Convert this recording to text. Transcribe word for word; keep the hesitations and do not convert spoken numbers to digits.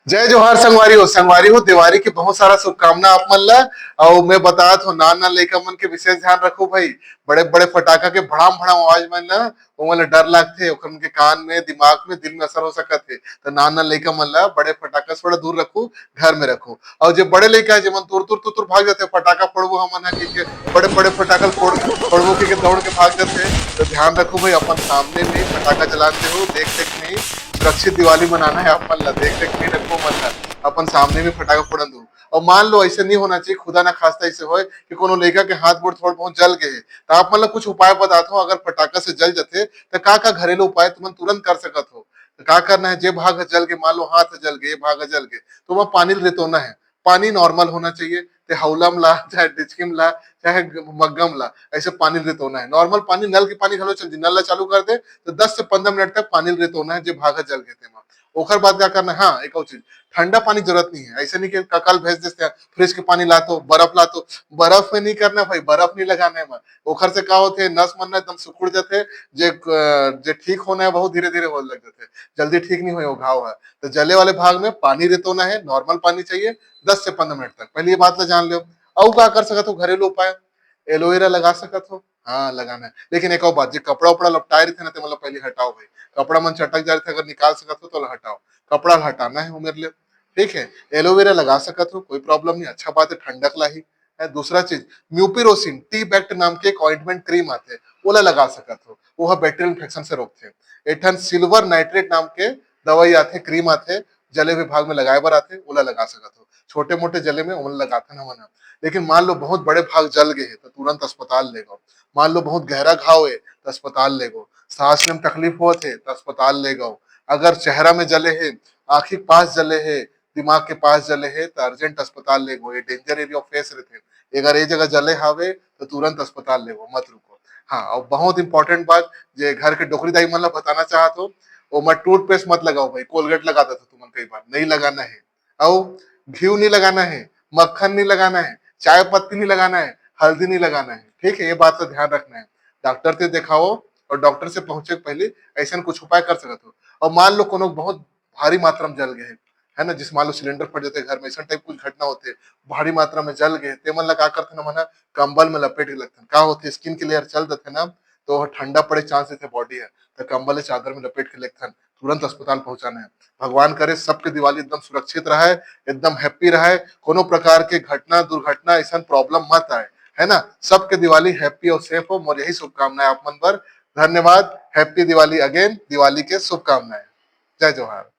जय जोहार संगवारी हो। संगवारी हो, दिवाली के बहुत सारा शुभकामना आप मन ला। अउ मैं बतात हो, नान नान लइका मन के विशेष ध्यान रखो भाई। बड़े बड़े फटाका के भड़ाम भड़ाम आवाज मन ला, ओमन ला डर लागथे, ओकर मन के कान में, दिमाग में, दिल में असर हो सकत हे। तो नान नान लइका मन ला बड़े फटाका से थोड़ा दूर रखो, घर में रखो। अउ जे बड़े लइका हे, जेमन तुर तुर तुर तुर भाग जाथे, "फटाका फोड़बो हमन ह," कहिके, बड़े बड़े फटाका फोड़ फोड़बो कहिके दौड़ के भाग जाथे, तो ध्यान रखो भाई, अपन सामने में फटाका जलाते हो, देख देख नहीं, सुरक्षित दिवाली मनाना है आप मन ला, देख देख नहीं रखो मन ला, अपन सामने में फटाका फोड़न दो। और मान लो, ऐसे नहीं होना चाहिए, खुदा ना खास्ता ऐसे होए कि कोनो लइका के हाथ गोड़ थोड़ बहुत जल गए हे, तो आप मन ला कुछ उपाय बतात हो। अगर फटाका से जल जाथे, तो का का घरेलू उपाय तुमन तुरंत कर सकत हो? तो का करना है, जे भाग ह जल गए, मान लो हाथ ह जल गए, ये भाग ह जल गए, तो वहाँ पानी ल रेतोना है। पानी नॉर्मल होना चाहिए, ते हौला म ला, चाहे डिचकी म ला, चाहे मग्गा म ला, ऐसे पानी ल रेतोना है। नॉर्मल पानी, नल के पानी घलो चल जी, नल ला चालू कर दे, तो दस से पंद्रह मिनट तक पानी ल रेतोना है, जे भाग ह जल गए तेमा। ओकर बाद का करना है? हाँ, एक और चीज, ठंडा पानी जरूरत नहीं है। ऐसे नहीं कि कका ल भेज देते हैं, फ्रिज के पानी ला तो, बर्फ ला तो, बर्फ में नहीं करना भाई, बर्फ नहीं लगाना है मन। ओखर से का होथे, नस मन ना एकदम सुखुड़ जाथे, जे, अ, जे ठीक होना है बहुत धीरे धीरे होने लग जाथे, जल्दी ठीक नहीं होए वो घाव है। तो जले वाले भाग में पानी रेतोना है, नॉर्मल पानी चाहिए, दस से पंद्रह मिनट तक। पहले ये बात ला जान लो। अउ का कर सकत हो घरेलू उपाय? एलोवेरा लगा सकत हो, हाँ लगाना है, लेकिन एक और बात, जे कपड़ा उपड़ा लपटाए रहिथे ना, ते मन ला पहले हटाओ भाई। कपड़ा मन चटक जा रहिथे, अगर निकाल सकत हो तो ला हटाओ, कपड़ा ला हटाना है उमेर ले, ठीक है। एलोवेरा लगा सकत हो, कोई प्रॉब्लम नहीं, अच्छा बात है, ठंडक लाही। है दूसरा चीज, म्यूपिरोसिन टी बैक्ट नाम के एक ऑइंटमेंट क्रीम आथे, ओला लगा सकत हो, वो ह बैक्टीरियल इन्फेक्शन से रोकथे। एक ठन सिल्वर नाइट्रेट नाम के दवाई आथे, क्रीम आथे, जले हुए भाग में लगाए बर आथे, ओला लगा सकत हो। छोटे मोटे जले में ओमन लगाथन हमन ह। लेकिन मान लो बहुत बड़े भाग जल गए हे, तो तुरंत अस्पताल ले गो। मान लो बहुत गहरा घाव हे, तो अस्पताल ले गो। सांस लेम तकलीफ होत हे, तो अस्पताल ले गो। अगर चेहरा में जले हे, आँखी के पास जले हे, दिमाग के पास जले हे, तो अर्जेंट अस्पताल ले गो। ये डेंजर एरिया ऑफ फेस रहिथे, अगर ये जगह जले हावे, तो तुरंत अस्पताल ले गो, मत रुको। हाँ, और बहुत इंपॉर्टेंट बात, जे घर के डोकरी दाई मन ला बताना चाहत हो, ओमा टूथपेस्ट मत लगाओ भाई, कोलगेट लगा देते तुमन कई बार, नहीं लगाना है। अउ घी नहीं लगाना है, मक्खन नहीं लगाना है, चाय पत्ती नहीं लगाना है, हल्दी नहीं लगाना है, ठीक है, ये बात का ध्यान रखना है। डॉक्टर से दिखाओ, और डॉक्टर से पहुंचे के पहले ऐसा कुछ उपाय कर सकत हो। और मान लो कोनो बहुत भारी मात्रा में जल गए हे, है ना, जिस मान लो सिलेंडर फट जाते घर में, ऐसा टाइप कुछ घटना होते, भारी मात्रा में जल गए, ते मन ला का करथे ना, मन ह कंबल में लपेट के लगथन। का होथे, स्किन के लेयर चल देथे ना, तो ठंडा पड़े चांस रहथे बॉडी है, तो कंबल ले चादर में लपेट के लगथन, तुरंत अस्पताल पहुंचाना है। भगवान करे सबके दिवाली एकदम सुरक्षित रहे, एकदम हैप्पी रहे, कोनो प्रकार के घटना दुर्घटना ऐसा प्रॉब्लम मत आए, है ना। सबके दिवाली हैप्पी और सेफ हो, मोर यही शुभकामनाएं आप मन बर। धन्यवाद। हैप्पी दिवाली अगेन, दिवाली के शुभकामनाएं। जय जोहार।